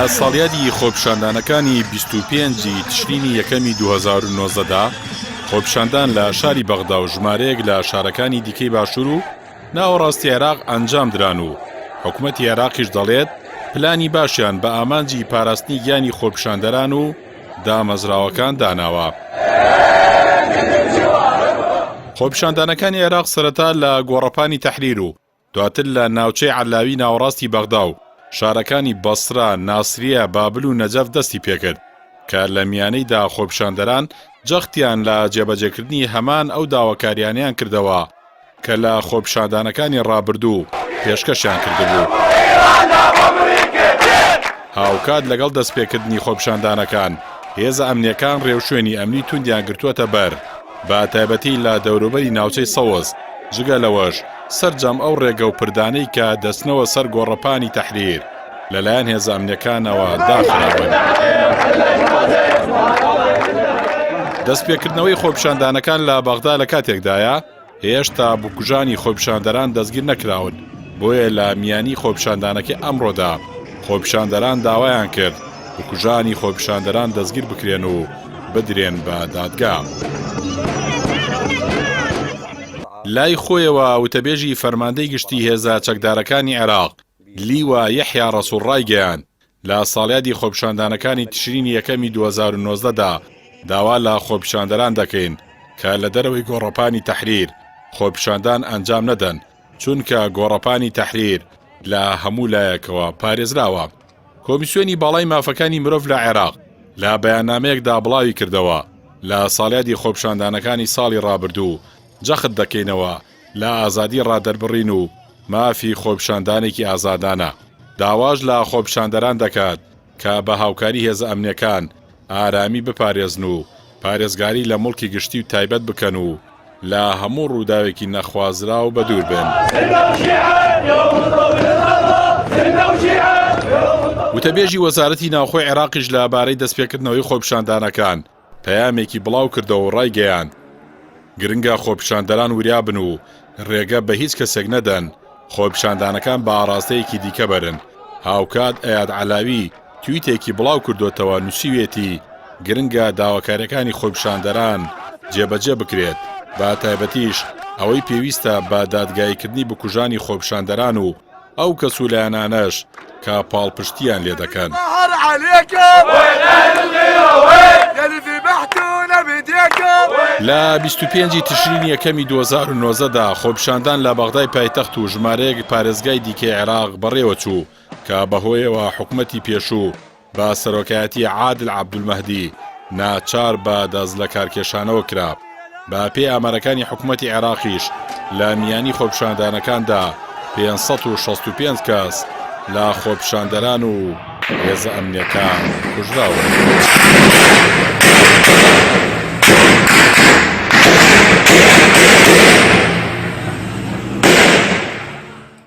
لە ساڵیادی خۆپیشاندانەکانی 25 ی تشرینی یەکەمی 2019 دا خۆپیشاندان لە شاری بەغدا و ژمارەیەک لە شارەکانی دیکەی باشوور و ناوەڕاستی عێراق ئەنجامدران و حکومەتی عێراقیش دەڵێت پلانی باشیان بە ئامانجی پاراستنی گیانی خۆپیشاندەران و دامەزراوەکان داناوە. خۆپیشاندانەکانی عێراق سەرەتا لە گۆڕەپانی تەحریر و دواتر لە ناوچەی عەلاوی ناوەڕاستی بەغدا و شارەکانی بەسرە، ناسریە، بابل و نەجەف دەستی پێکرد کە لە میانەیدا خۆپیشاندەران جەختیان لە جێبەجێکردنی هەمان ئەو داواکاریانەیان کردەوە کە لە خۆپیشاندانەکانی ڕابردوو پێشکەشیان کردبوو. هاوکات لەگەڵ دەستپێکردنی خۆپیشاندانەکان، هێزە ئەمنییەکان ڕێوشوێنی ئەمنی توندیان گرتووەتە بەر، بە تایبەتی لە دەوروبەری ناوچەی سەوز، جگە لەوەش سەرجەم ئەو ڕێگە و پردانەی کە دەچنەوە سەر گۆڕەپانی تەحریر لەلایەن هێزە ئەمنییەکانەوە داخراون. دەستپێکردنەوەی خۆپیشاندانەکان لە بەغدا لە کاتێکدایە، هێشتا بکوژانی خۆپیشاندەران دەستگیر نەکراون، بۆیە لە میانی خۆپیشاندانەکەی ئەمڕۆدا خۆپیشاندەران داوایان کرد بکوژانی خۆپیشاندەران دەستگیر بکرێن و بدرێن بە دادگا. لای خۆیەوە وتەبێژی فەرماندەی گشتی هێزە چەکدارەکانی عێراق لیوا یەحیا ڕەسوڵ ڕایگەیاند، لە ساڵیادی خۆپیشاندانەکانی تشرینی یەکەمی 2019 دا داوا لە خۆپیشاندەران دەکەین کە لە دەرەوەی گۆڕەپانی تەحریر خۆپیشاندان ئەنجام نەدەن، چونکە گۆڕەپانی تەحریر لە هەموو لایەکەوە پارێزراوە. کۆمیسیۆنی باڵای مافەکانی مرۆڤ لە عێراق لە بەیاننامەیەکدا بڵاویکردەوە، لە ساڵیادی خۆپیشاندانەکانی ساڵی ڕابردوو جەخت دەکەینەوە لە ئازادی ڕادەربڕین و مافی خۆپیشاندانێکی ئازادانە، داواش لە خۆپیشاندەران دەکات کە بە هاوکاری هێزە ئەمنیەکان ئارامی بپارێزن و پارێزگاری لە موڵکی گشتی و تایبەت بکەن و لە هەموو ڕووداوێکی نەخوازراو بەدوور بن. وتەبێژی وەزارەتی ناوخۆی عێراقیش لە بارەی دەستپێکردنەوەی خۆپیشاندانەکان پەیامێکی بڵاوکردەوە و ڕایگەیاند، گرنگە خۆپیشاندەران وریابن و رێگە بە هیچ کەسێک نەدەن خۆپیشاندانەکان بە ئاڕاستەیەکی دیکە بەرن، هاوکات ئەیاد عەلاوی تویتێکی بڵاوکردۆتەوە نوسیویەتی، گرنگە داواکاریەکانی خۆپیشاندەران جێبەجێ بکرێت، بە تایبەتیش ئەوەی پێویستە بە دادگاییکردنی بکوژانی خۆپیشاندەران و ئەو کەس و لایەنانەش کە پاڵپشتییان لێدەکەن. لە 25 ی تشرینی یەکەمی 2019 دا خۆپیشاندان لە بەغدای پایتەخت و ژمارەیەک پارێزگای دیکەی عێراق بەڕێوەچوو کە بەهۆیەوە حکومەتی پێشوو بە سەرۆکایەتی عادل عەبدولمەهدی ناچار بە دەستلەکارکێشانەوە کرا. بە پێی ئامارەکانی حکومەتی عێراقیش لە میانی خۆپیشاندانەکاندا 565 کەس لە خۆپیشاندەران و هێزە ئەمنیەکان کوژراون.